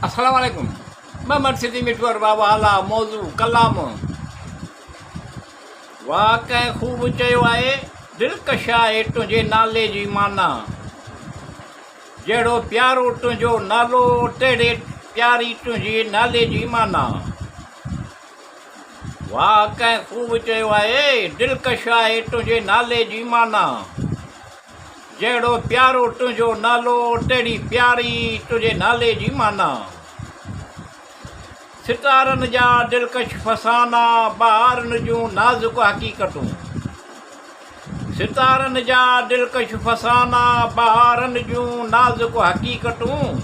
السلام عليڪم محمد سنڌي مٺو ارباب اعليٰ موضوع ڪلام واھ ڪنهن خوب چيو آهي دلڪش آهي تنهنجي نالي جي معنيٰ جهڙو پيارو تنهنجو نالو تهڙي پياري تنهنجي نالي جي معنيٰ واھ ڪنهن خوب چيو آهي دلڪش آهي تنهنجي نالي جي معنيٰ جهڙو پيارو تنهنجو نالو، تهڙي پياري تنهنجي نالي جي معنيٰ. ستارن جا دلڪش فسانا، بهارن جون نازڪ حقيقتون. ستارن جا دلڪش فسانا، بهارن جون نازڪ حقيقتون.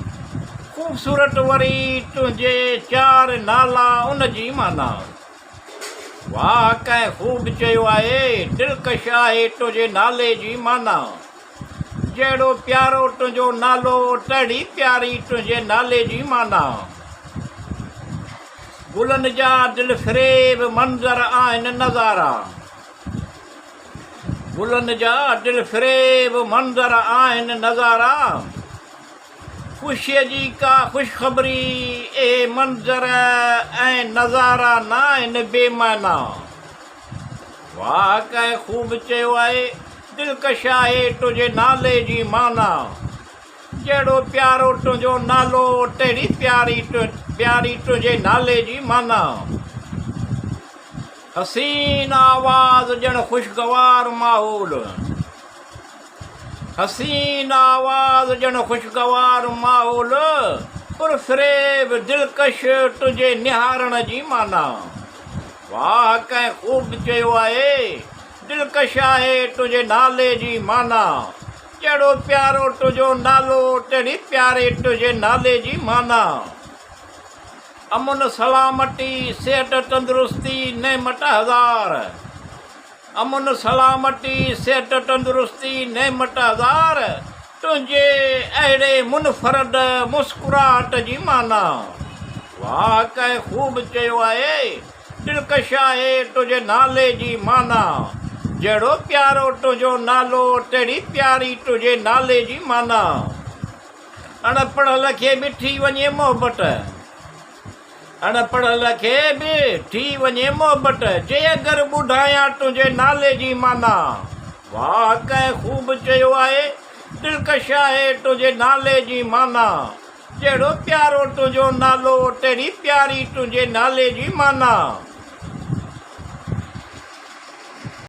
خوبصورت وري تنهنجي چار نالا ان جي معنيٰ. واهه ڪنهن خوب چيو آهي، دلڪش آهي تنهنجي نالي جي معنيٰ. جهڙو پيارو تنهنجو نالو، تهڙي پياري تنهنجي نالي جي معنيٰ. گلن جا دلفريب منظر آهن نظارا. گلن جا دلفريب منظر آهن نظارا. خوشيء جي ڪا خوشخبري، اهي منظر ۽ نظارا ناهن بي معنيٰ. واهه ڪنهن خوب چيو آهي، دلڪش آهي تنهنجي نالي جي معنيٰ. جهڙو پيارو تنهنجو نالو، تهڙي پياري پياري تنهنجي نالي جي معنيٰ. حسين آواز ڄڻ خوشگوار ماحول. حسين آواز ڄڻ خوشگوار ماحول، پرفريب دلڪش تنهنجي نهارڻ جي معنيٰ. واهه ڪنهن خوب چيو آهي، دلڪش آهي تنهنجي نالي جي معنيٰ. جهڙو پيارو تنهنجو نالو، تهڙي پياري تنهنجي نالي جي معنيٰ. امن سلامتي، صحت تندرستي، نعمت هزار. امن سلامتي، صحت تندرستي، نعمت هزار، تنهنجي اهڙي منفرد مسڪراهٽ جي معنيٰ. واهه ڪنهن خوب چيو آهي، دلڪش آهي تنهنجي نالي جي معنيٰ. جهڙو پيارو تنهنجو نالو، تهڙي پياري تنهنجي نالي جي معنيٰ. اڻ پڙهيل کي به ٿي وڃي محبت. اڻ پڙهيل کي به ٿي وڃي محبت، جي اگر ٻڌايان تنهنجي نالي جي معنيٰ. واهه ڪنهن خوب چيو آهي، دلڪش آهي تنهنجي نالي جي معنيٰ. جهڙو پيارو تنهنجو نالو، تهڙي پياري تنهنجي نالي جي معنيٰ.